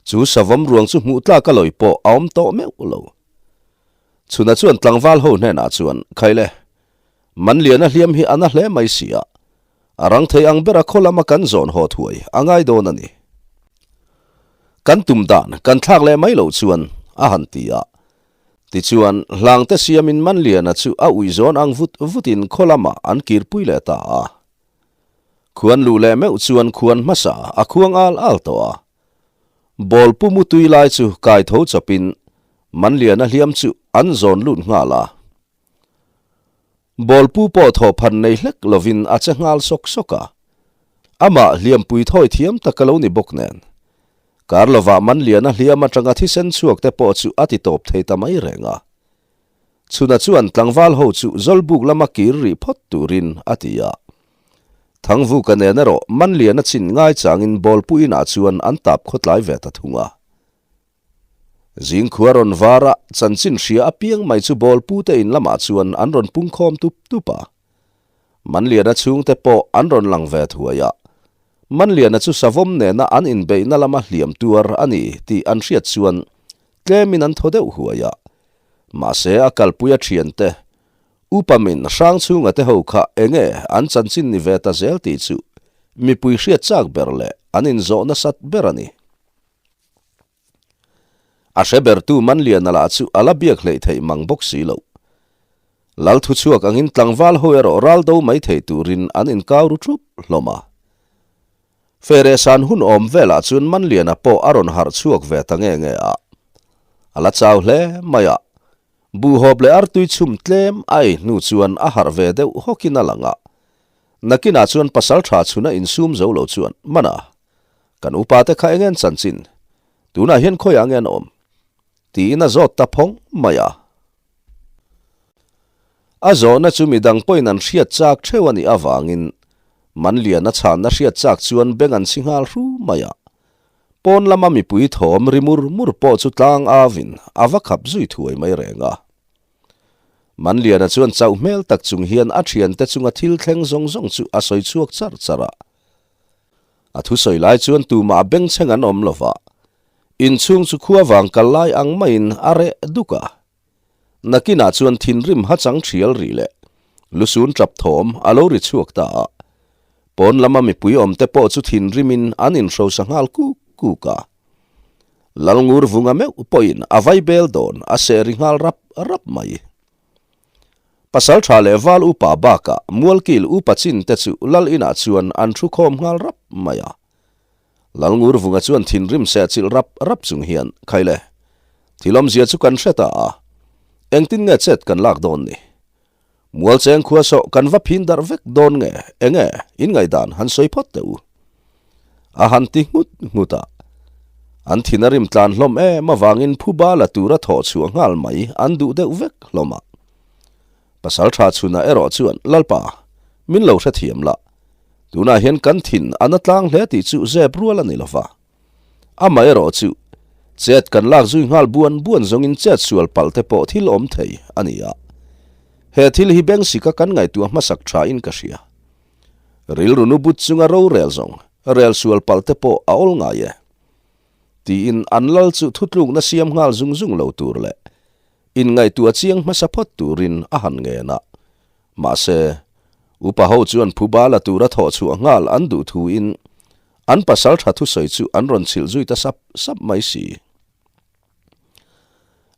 chu savawm ruang chu hmuh tlak a lawi pawh a awm tawh meuh lo. Chhuna chuan tlangval ho hnenah chuan, Khaile, Manliana hliam hi a na hle mai si a, a rang thei ang bera khaw lama kan zawn haw thuai a ngai dawn a ni. Kan tum dan kan thlak leh mai loh chuan, a han ti a. Tichuan, hlangte siamin Manliana chu a ui zawn ang vut vutin khaw lamah an kirpui leh ta a. Khuan luh leh meuh chuan khuan hmasa a khuang al al tawh a. Ball pu mu tui lai chu kai tho chawpin Manliana hliam chu an zawn lut nghal a. Ball pu pawh thawhphan nei hlek lovin a che nghal sawk sawk a. Amah hliampui thawi thiam tak a lo ni bawk nen. Kar lovah Manliana hliam atanga thisen chhuak te pawh chu a ti tawp thei ta mai reng a. Chhuna chuan tlangval ho chu Zawlbuk lama kir rih phawt turin a ti a. Thangvuka nen erawh Manliana chin ngaichangin ball pu inah chuan an tap khawtlai ve ta thung a. Zingkhua rawn var a, chanchin hria apiang mai chu ball pute in lamah chuan an rawn pungkhawm tup tup a. Manliana chhungte pawh an rawn lang ve thuai a. Manliana chu savawm nena an inbeihna lama hliam tuar a ni tih an hriat chuan tlemin an thaw deuh huai a. Mahse a kalpui a thiante, upa min Hrangchhunga te ho kha enge an chanchin ni ve ta zel tih chu mipui hriat chak ber leh an inzawh nasat ber a ni. A hre bertu Manliana lah chu a la biak hleih theih mang bawk si lo. Lal thuchhuak angin tlangval ho erawh ral do mai thei turin an inkau ru thup hlawm a. Ferehsan hun awm velah chuan Manliana pawh a rawn harh chhuak ve ta nge nge a. A la chau hle mai a. Buhhawp leh artui chhum tlem a ei hnu chuan a harh ve deuh hawkin a lang a. Nakinah chuan pasal tha chhuna insum zo lo chuan, Mana, Kan upa te kha eng en chanchin? Tunah hian khawiah nge an awm? Tiin a zawt ta phawng mai a. A zawhna chu midang pawhin an hriat chak theuh a nih avangin Manliana chhanna hriat chak chuan beng an chhi nghal hru mai a. Pawn lama mipui thawm ri mur mur pawh chu tlang avin a va khap zui thuai mai reng a. Manliana chuan chauh hmel tak chung hian a thiante chunga thil thleng zawng zawng chu a sawi chhuak char char a. A thusawi lai chuan tumah bengchheng an awm lova, inchhung chu khua vang kal lai ang maiin a reh duk a. Nakinah chuan thinrim hachang thial rih leh lusun tap thawm a lo ri chhuak ta a. Pawn lama mipui awmte pawh chu thinrimin an inhrosa nghal kuk kuk a. Lalngur vunga meuh pawhin a vaibel dawn a seh ri nghal rap rap mai. Pasal tha leh val upa bakah Mualkil upa chin te chu Lal inah chuan an thu khawm nghal rap mai a. Lal Ngurvunga chuan thinrim seh chilh rap rap chung hian, Khaile, thil awmzia chu kan hre ta a, engtin nge chet kan lak dawn ni? Mualcheng khua sawh kan va phin darh vek dawn nge enge in ngaihdan han sawi phawt teh u. A han ti nghut nghut a. An thin a rim tlan hlawm em avangin phuba la tura thawh chhuah nghal mai an duh deuh vek hlawm a. Pasal tha chhunah erawh chuan, Lalpa, min lo hrethiam la. Tunah hian kan thin a na tlang hle tih chu zep rual a ni lo va. Amaherawh chu, chet kan lak zui nghal buan buan zawngin chet sual palh te pawh thil awm thei a ni a. He thil hi bengsika kan ngaihtuah hmasak thain ka hria. Rilru nu but chunga rorel zawng, rel sual palh te pawh a awl ngai e. Tiin an lal chu thutlukna siam nghal zung zung lo tur leh inngaihtuah chiang hmasa phawt turin a han ngen a. Mahse, upa ho chuan phuba la tura thawh chhuah nghal an duh thuin an pasal tha thusawi chu an rawn chhilh zui ta sap sap mai si.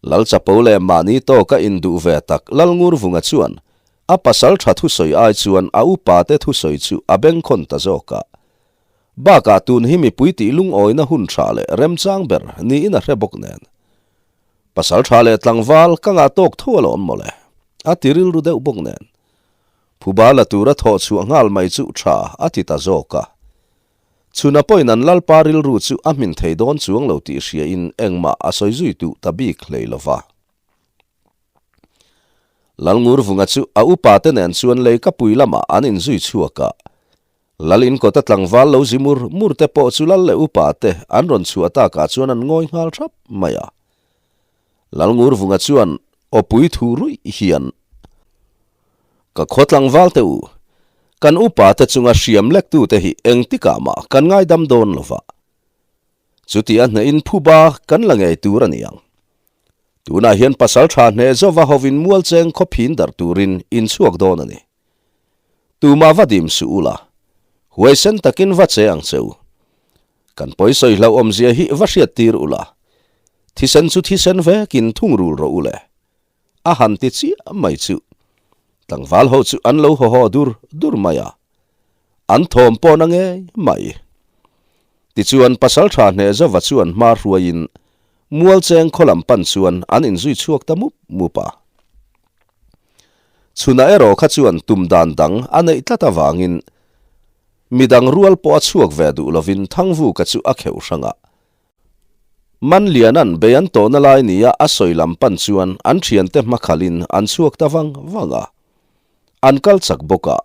Lal Chapo leh mahni tawka induh ve tak Lal Ngurvunga chuan a pasal tha thusawi ai chuan a upate thusawi chu a bengkhawn ta zawk a. Bakah tun hi mipui tih lungawina hun tha leh remchang ber niin a hre bawk nen. Pasal tha leh tlangval ka ngah tawk tho alawm mawle, a ti rilru deuh bawk nen. Phuba la tura thawh chhuah nghal mai chu tha a ti ta zawk a. Chhuna pawhin an lalpa rilru chu a hmin thei dawn chuang lo tih hriain engmah a sawi zui duh ta bik hlei lo va. Lalngurvunga chu a upa te nen chuan leikapui lamah an inzui chhuak a. Lal inkawta tlangval lo zi mur mur te pawh chu lal leh upa te an rawn chhuah takah chuan an ngawi nghal thap mai a. Lalngurvunga chuan awpui thu ruih hian, Ka khaw tlangval te u, kan upa te chunga hriam lektute hi engtikah mah kan ngaidam dawn lo va. Chuti a hnehin phuba kan la ngei tur a ni ang. Tunah hian pasal tha hneh zova hovin mualcheng khaw phin darh turin in chhuak dawn a ni. Tumah va dim suh ula, huaisen takin va che ang che u. Kan pawisawi hlauhawmzia hi va hriattir ula, thisen chu thisen vekin thungrul rawh u le. A han ti chiah mai chu. Tlangval ho chu an lo haw haw dur dur mai a, an thawm pawh na ngei mai. Tichuan Pasaltha Hnehzova chuan hma hruaiin Mualcheng khaw lam pan chuan an inzui chhuak ta mup mup a. Chhunah erawh kha chuan tum dan dang a neih tlat avangin midang rual pawh a chhuak ve duh lovin Thangvuka chu a kheuh hrang a. Manliana'n bei an tawhna lai nia a sawi lam pan chuan an thiante hmakhalin an chhuak ta vang vang a. An kal chak bawk a,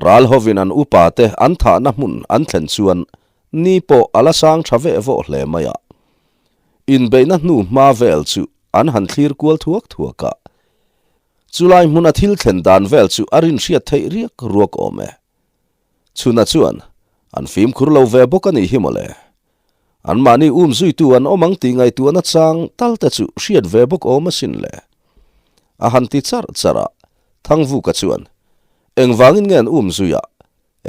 ral hovin an upa te an thahna hmun an thlen chuan ni pawh a la sang tha veh vawh hle mai a. Inbeihna hnu hma vel chu an han thlir kual thuak thuak a. Chulai hmuna thil thlen dan vel chu a rinhriat theih riak ruak awm e. Chhuna chuan, An fimkhur lo ve bawk a nih hi mawle. Anmahni um zuitu an awm ang tih ngaihtuahna chang tal te chu hriat ve bawk awm asin le. A han ti charh charh a, Thangvuka chuan, Engvangin nge an um zui a?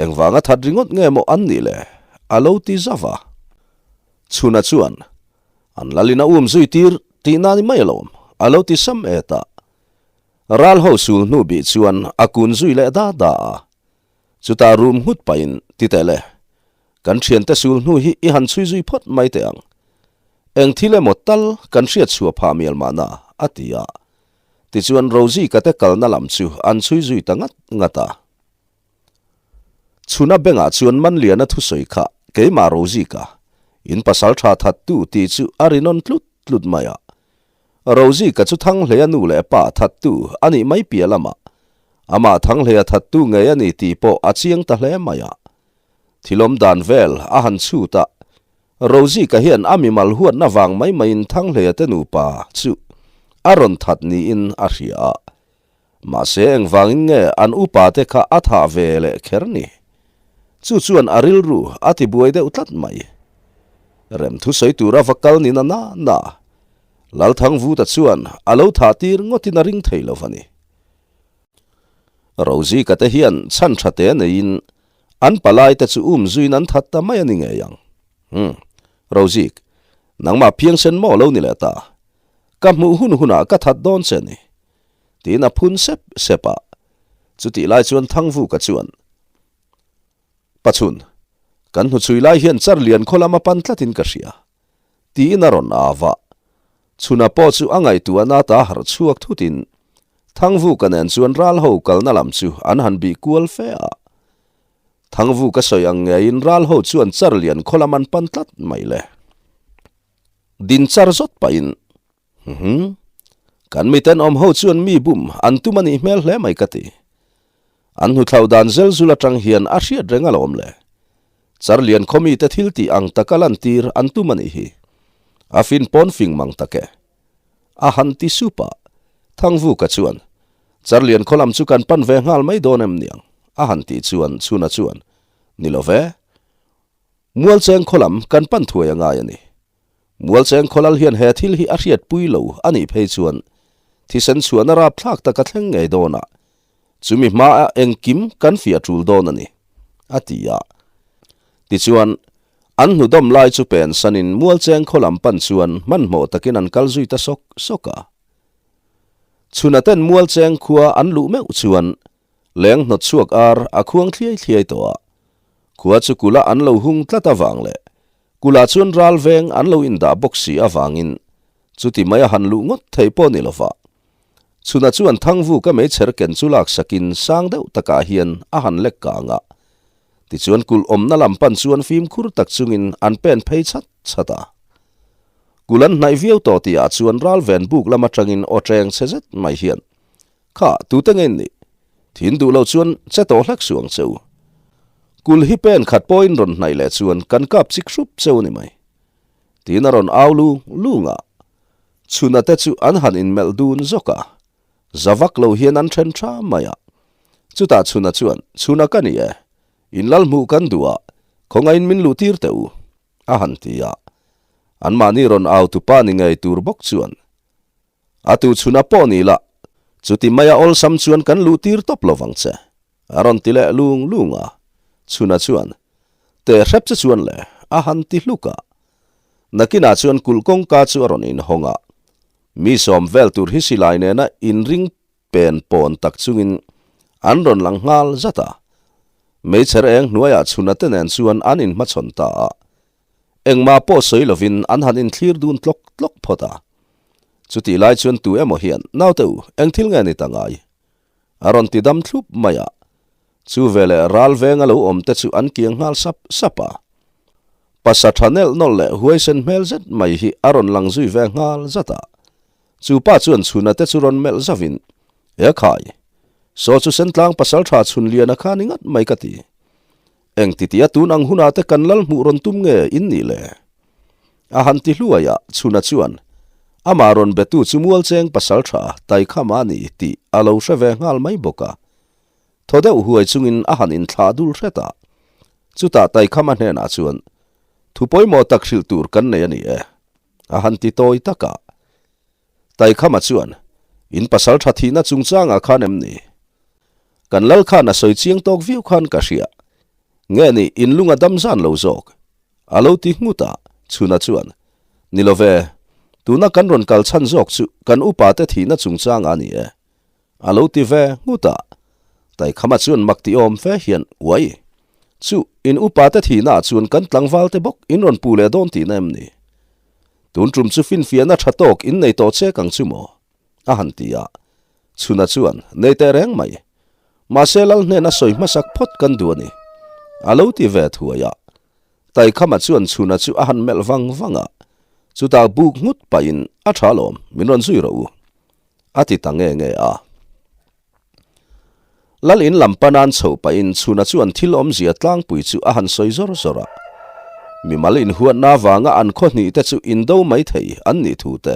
Engvanga that ringawt nge maw an nih le? A lo ti zauh a. Chhuna chuan, An lalin a um zui tir tihna ni mai alawm, a lo ti sam et a. Ral ho sul hnu bih chuan a kun zui leh da da a. Chutah rum nghut pahin, Ti teh le, kan thiante sul hnu hi i han chhui zui phawt mai teh ang. Eng thil emaw tal kan hriat chhuah phah mial mahna, a ti a. Tichuan Rosie ka te kalna lam chu an chhui zui ta ngat ngat a. Chhuna bengah chuan Manliana thusawi kha keimah Rozika, in pasal tha thattu tih chu a ri nawn tlut tlut mai a. Rozika chu Thanghleia nu leh pa thattu a nih mai piah lamah amah Thanghleia thattu ngei a ni tih pawh a chiang ta hle mai a. Thilawm dan vel a han chhut a, Rozika hian a mimal huatna vang mai maiin Thanghleia te nupa chu a rawn that niin a hria a. Mahse engvangin nge an upa te kha a thah ve leh kher ni? Chu chuan a rilru a ti buai deuh tlat mai. Rem thusawi tura va kal ni na na na, Lalthangvuta chuan a lo thah tir ngawtin a ring thei lo va ni. Rozika te hian chhan tha te neiin an palai te chu um zuiin an that ta mai a ni ngei ang. Umm, Rozik, nangmah phiangsen maw lo ni leh ta? Ka hmuh hun hunah ka that dawn che ni. Tiin a phun sep sep a. Chutih lai chuan Thangvuka chuan, Pachhun, kan hnuchhui lai hian char lian khaw lam a pan tlatin ka hria, tiin a rawn au a. Chhuna pawh chu a ngaihtuahna ata harh chhuak thutin Thangvuka nen chuan ral ho kalna lam chu an han bih kual fe a. Thangvuka sawi ang ngeiin ral ho chuan char lian khaw lam an pan tlat mai le. Din char zawt pahin Uhmm. Kan miten awm ho chuan mi bum an tum a nih hmel hle mai ka ti. An hnuthlau dan zel zul atang hian a hriat reng alawm le. Charlian khaw mite thil tih ang taka lantir an tum a nih hi. A fin pawn fing mang tak e. A han ti sup a. Thangvuka chuan, Charlian khaw lam chu kan pan ve nghal mai dawn em niang? A han tih chuan Chhuna chuan, Ni lo ve. Mualcheng khaw lam kan pan thuai a ngai a ni. Mualcheng khawlal hian he thil hi a hriatpui lo a nih phei chuan thisen chhuahna rapthlak tak a thleng ngei dawn a, chumi hmaa engkim kan fiah tul dawn a ni, a ti a. Tichuan, an hnudawm lai chu pen sanin Mualcheng khaw lam pan chuan hmanhmawh takin an kal zui ta sawk sawk a. Chhunaten Mualcheng khua an luh meuh chuan leng hnawt chhuak ar a khuang thliai thliai tawh a. Khua chu kula an lo hung tlat avang leh kulah chuan ral veng an lo indah bawk si avangin chuti mai a han luh ngawt theih pawh ni lova. Chhuna chuan Thangvuka meichher ken chu laksakin sang deuh takah hian a han lek kang a. Tichuan kulh awmna lam pan chuan fimkhur tak chungin an pen phei chhat chhat a. Kulh an hnaih viau tawh tihah chuan ral ven buk lam atangin aw teng chhe zet mai hian, Kha, tute nge in nih? Thin duh lo chuan che tawh hlek suh ang che u. Kulh hi pen khat pawhin rawn hnaih leh chuan kan kap chik hrup cheu a ni mai. Tiin a rawn au lung lung a. Chhuna te chu an han inmelh dun zawk a, za vak lo hian an then tha mai a. Chutah Chhuna chuan, Chhuna ka ni e, in lal hmuh kan duh a, khawngaihin min luh tir teh u, a han ti a. Anmahni rawn au tupa ni ngei tur bawk chuan, A tu chhuna pawh ni la, chuti maia awlsam chuan kan luh tir tawp lo vang che, A rawn ti leh lung lung a, Chhuna chuan, Teh hrep che chuan le, a han ti hluk a. Nakinah chuan kulh kawngka chu a rawn inhawng a, mi sawm vel tur hi silai nena inring pen pawn tak chungin an rawn lang nghal zat a. Meichher eng hnuaiah Chhuna te nen chuan an inhmachhawn ta a, engmah pawh sawi lovin an han inthlir dun tlawk tlawk phawt a. Chutih lai chuan tu emaw hian, Naute u, eng thil nge ni ta ngai? A rawn ti dam thlup mai a, chu veleh ral venga lo awm te chu an kiang nghal sap sap a. Pasa tha nelh nawlh leh huaisen hmel zet mai hi a rawn lang zui ve nghal zat a. Chu pa chuan chhuna te chu rawn melh zauhin, E khai, saw chu Sentlang pasal tha chhun liana kha ni ngat mai ka ti. Eng ti tia tun ang hunah te kan lal hmuh rawn tum nge in nih le? A han ti hluai a, Chhuna chuan amah rawn betu chu Mualcheng pasal tha Taikham a ni tih a lo hre ve nghal mai bawk a. Thaw deuh huai chungin a han inthlah dul hret a. Chutah Taikhama hnenah chuan, Thu pawimawh tak hrilh tur kan nei a ni e, a han ti tawi tak a. Taikhama chuan, In pasal tha thihna chungchangah khan em ni? Kan lal khan a sawi chiang tawk viau khan ka hria. Nge ni, in lung a dam zan lo zawk? A lo ti nghut a, Chhuna chuan, Ni lo ve, tuna kan rawn kal chhan zawk chu kan upa te thihna chungchangah a ni e. A lo ti ve nghut a. Taikhama chuan mak ti awm fe hian, Uai! Chu, in upa te thihnaah chuan kan tlangval te bawk in rawn pu leh dawn tihna em ni? Tun tum chu finfiahna tha tawk in nei tawh chek ang chu maw? A han ti a. Chhuna chuan, Nei teh reng mai. Mahse lal hnena sawi hmasak phawt kan duh a ni. A lo ti ve thuai a. Taikhama chuan Chhuna chu a han melh vang vang a. Chutah buk nghut pahin, A tha lawm, min rawn zui rawh u. A ti ta nge nge a. Lal in lam panan chhoh pahin Chhuna chuan thil awmzia tlangpui chu a han sawi zawr zawr a. Mimal inhuatna avanga an khaw hnih te chu indo mai thei an nih thu te,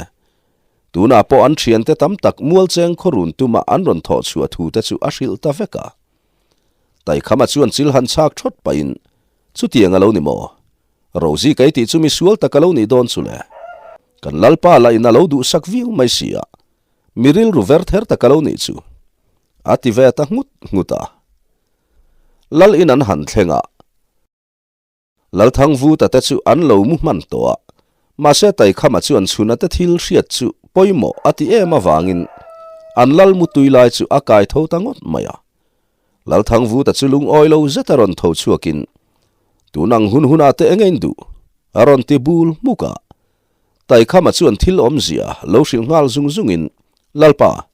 tunah pawh an thiante tam tak mualcheng khaw run tuma an rawn thawh chhuah thu te chu a hrilh ta vek a. Taikhama chuan chil han chhak thawt pahin, Chutiang a lo ni maw? Rosie kei tih chu mi sual tak a lo nih dawn chu le. Kan Lalpa lah in a lo duhsak viau mai si a. Mi rilru ver ther tak a lo nih chu. A ti ve ta nghut nghut a. Lal in an han thleng a. Lalthangvuta te chu an lo mu hman tawh a. Mahse Taikhama chuan chhuna te thil hriat chu pawimawh a ti em avangin an lal mu tui lai chu a kai tho ta ngawt mai a. Lalthangvuta chu lungawi lo zet a rawn tho chhuakin, Tun ang hun hunah te eng ein duh? a rawn ti bul hmuk a. Taikhama chuan thil awmzia lo hrilh nghal zung zungin, Lalpa,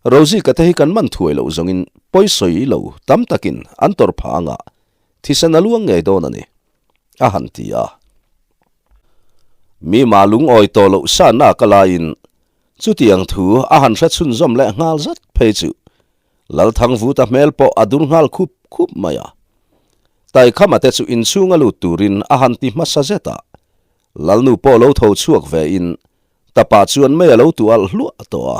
Rozika te hi kan man thuai loh zawngin pawisawi lo tam takin an tawrh phah anga thisen a luang ngei dawn a ni, a han ti a. Mi mah lungawi tawh loh sa nak a laiin chutiang thu a han hre chhunzawm leh nghal zat phei chu Lalthangvuta hmel pawh a dur nghal khup khup mai a. Taikhama te chu inchhunga lut turin a han ti hmasa zet a. Lalnu pawh lo tho chhuak ve in tapah chuan mei a lo tu alh hluah tawh a.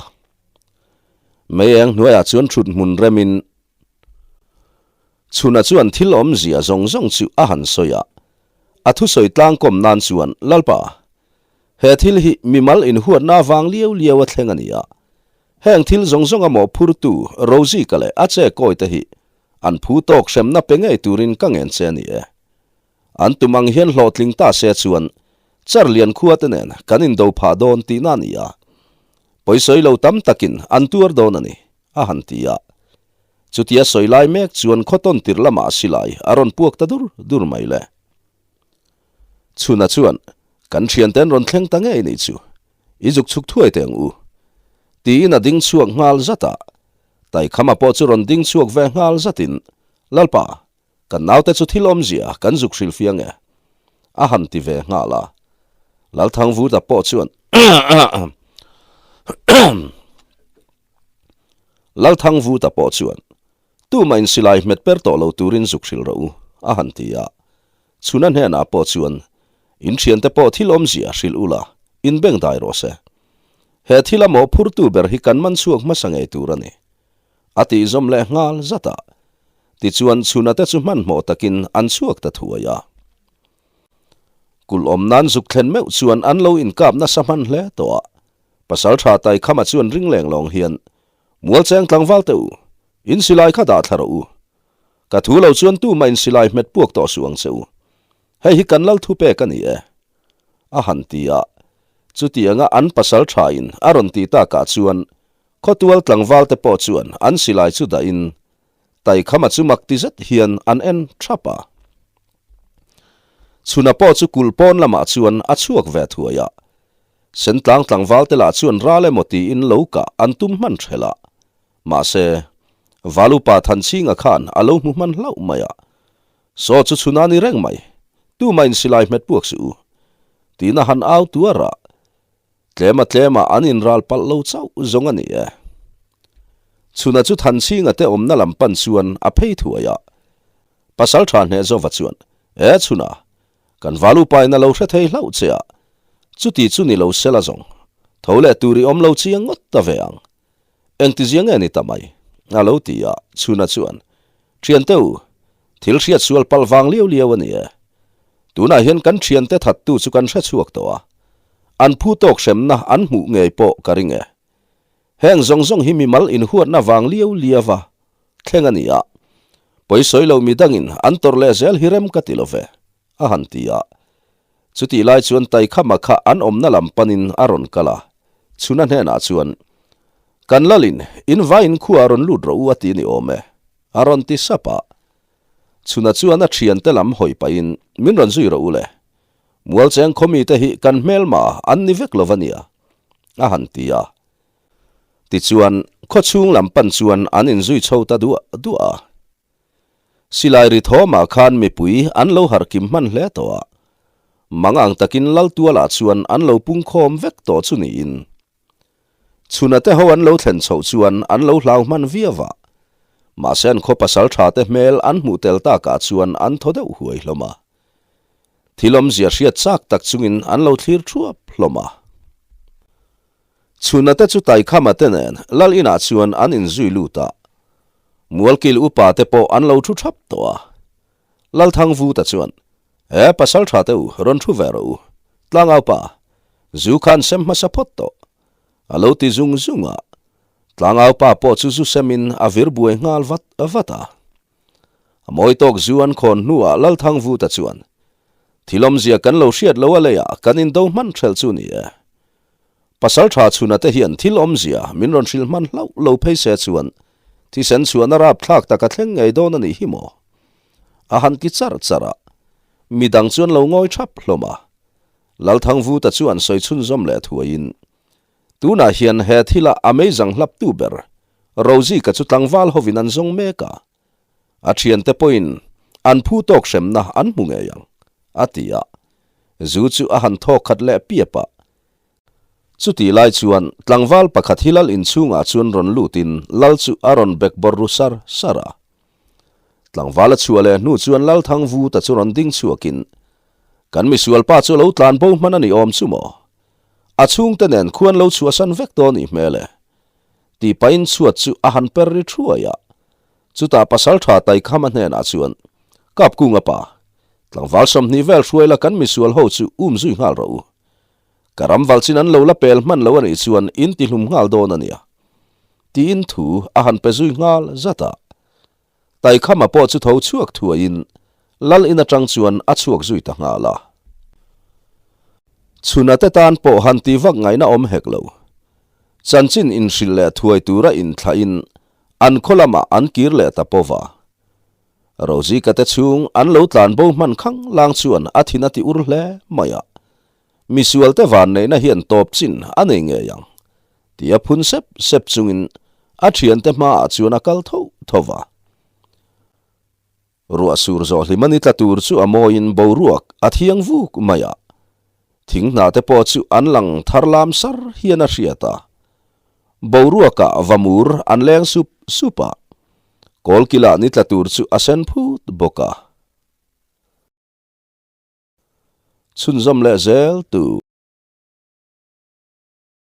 Mei eng hnuaiah chuan thut hmun rem in Chhuna chuan thil awmzia zawng zawng chu a han sawi a. A thusawi tlangkawm nan chuan, Lalpa, he thil hi mimal inhuatna avang liau liau a thleng a ni a. Heng thil zawng zawng a mawhphurtu Rozika leh a che kawi te hi an phu tawk hremna pe ngei turin ka ngen che a ni e. An tum ang hian hlawhtling ta se chuan Charlian khua te nen kan indo phah dawn tihna a ni a, pawisawi lo tam takin an tuar dawn a ni, a han ti a. Chutia sawi lai mek chuan khawtawn tirh lamah silai a rawn puak ta dur dur mai le. Chhuna chuan, Kan thiante an rawn thleng ta ngei nih chu, i zuk chhuk thuai teh ang u. Tiin a ding chhuak nghal zat a. Taikhama pawh chu rawn ding chhuak ve nghal zatin, Lalpa, Kan naute chu thil awmzia kan zuk hrilh fiang e, a han ti ve nghal a. Lalthangvuta pawh chuan Lalthangvuta pawh chuan, Tumah in silai hmet per tawh lo turin zuk hrilh rawh u, a han ti a. Chhuna hnenah pawh chuan, In thiante pawh thil awmzia hrilh ula, in beng dai rawh se. He thil a mawhphurtu ber hi kan man chhuak hmasa ngei tur a ni. A tih zawm leh nghal zat a. Tichuan chhuna te chu hmanhmawh takin an chhuak ta thuai a. Kulh awm nan zuk thlen meuh chuan an lo inkap nasa hman hle tawh a. Pasaltha Taikhama chuan ring leng lawng hian, Mualcheng tlangval teh u, in silai kha dah thla rawh u. Ka thu lo chuan tumah in silai hmet puak tawh suh ang che u. Hei hi kan lal thupek a ni e. A han ti a. Chutianga an pasaltha in a rawn tih takah chuan Khawtual tlangval te pawh chuan an silai chu dahin Taikhama chu mak ti zet hian an en thap a. Chhuna pawh chu kulh pawn lamah chuan a chhuak ve thuai a. Sentlang tlangval te lah chuan ral emaw tiin lo kah an tum hman thelh a. Mahse, Valupa Thanchhinga khan a lo hmu hman hlauh mai a. Saw chu chhuna ni reng mai, tumah in silai hmet puak suh u. Tiin a han au tuar a. Tlema tlema an inral palh lo chauh zawng a ni e. Chhuna chu Thanchhinga te awmna lam pan chuan a phei thuai a. Pasal tha hneh Zova chuan, E Chhuna, kan valupa in a lo hre thei hlauh che a, chuti chu ni lo sela zawng, tho leh tur i awm lo chiang ngawt ta ve ang. Engtizia nge ni ta mai? A lo ti a, Chhuna chuan, Thiante u, thil hriat sual palh vang liau liau a ni e. Tunah hian kan thiante thattu chu kan hre chhuak tawh a, an phu tawk hremna an hmuh ngei pawh ka ring e. Heng zawng zawng hi mimal inhuatna vang liau liau a thleng a ni a, pawisawi lo midangin an tawrh leh zel hi rem ka ti lo ve. A han ti a. Chutih lai chuan Taikhama kha an awmna lam panin a rawn kal a, Chhuna hnenah chuan, Kan lalin, in vaiin khuaah rawn lut rawh u a ti ni awm e, a rawn ti sap a. Chhuna chuan a thiante lam hawi pahin, Min rawn zui rawh u le. Mualcheng khawmite hi kan hmelma an ni vek lo va nia, a han ti a. Tichuan, khawchhung lam pan chuan an inzui chho ta duah duah a. Silai ri thawmah khan mipui an lo harh kim hman hle tawh a, mang ang takin Laltualah chuan an lo pungkhawm vek tawh chu niin. Chhuna te ho an lo thlen chhoh chuan an lo hlau hman viau a, mahse an khaw pasal tha te hmel an hmuh tel takah chuan an thaw deuh huai hlawm a. Thil awmzia hriat chak tak chungin an lo thlir thuap hlawm a. Chhuna te chu Taikhama te nen Lal inah chuan an inzui lut a, Mualkil upa te pawh an lo thu thap tawh a. Lalthangvuta chuan, E pasal tha te u, rawn thu ve rawh u. Tlangau pa, zu khan sem hmasa phawt tawh. A lo ti zung zung a. Tlangau pa pawh chu zu semin a vir buai nghal vat vat a. A mawi tawk zu an khawn hnuah Lalthangvuta chuan, Thil awmzia kan lo hriat lo a leiah kan indo hman hrelh chu ni e. Pasal tha chhuna te hian thil awmzia min rawn hrilh hman hlauh lo phei se chuan thisen chhuahna rapthlak tak a thleng ngei dawn a nih hi maw? A han ti char char a, midang chuan lo ngawi thap hlawm a. Lalthangvuta chuan sawi chhunzawm leh thuaiin, Tunah hian he thila a meizang hlaptu ber Rozika chu tlangval hovin an zawng mek a, a thiante pawhin an phu tawk hremna an hmu ngei ang, a ti a. Zu chu a han thawk khat leh piap a. Chutih lai chuan tlangval pakhat hi lal inchhungah chuan rawn lutin lal chu a rawn bek bawrh ru sar sar a. Tlangval a chhuah leh hnu chuan Lalthangvuta chu rawn ding chhuakin, Kan misualpa chu lo tlan bo hman a ni awm chu maw? A chhungte nen khuan lo chhuahsan vek dawn i hmel e. Tih pahin chhuat chu a han per ri thuai a. Chutah Pasaltha Taikhama hnenah chuan, Kapkunga pa, tlangval 20 vel hruai la kan misual ho chu um zui nghal rawh u. Ka ram valchin an lo la pel hman lo a nih chuan in ti hlum nghal dawn a nia. Tiin thu a han pe zui nghal zat a. Taikhama pawh chu tho chhuak thuaiin Lal in atang chuan a chhuak zui ta nghal a. Chhuna te tan pawh han ti vak ngaihna awm hek lo. Chanchin inhrilh leh thuai tura inthlahin An khaw lamah an kir leh ta pawh va. Rozika te chhung an lo tlan bo hman khang lang chuan a thin a ti ur hle mai a. Misual te vanneihna hian tawp chin a nei ngei ang tia phun sep sep chungin a thiante hmaah chuan a kal tho tho va. Ruah sur zawh hlim a ni tla tur chu a mawiin boruak a thiang vuk mai a. Thing hna te pawh chu an lang thar lam sar hian a hriat a. Boruakah vamur an leng sup sup a. Kawlkila ni tla tur chu a sen phut bawk a. Chhunzawm leh zel tu.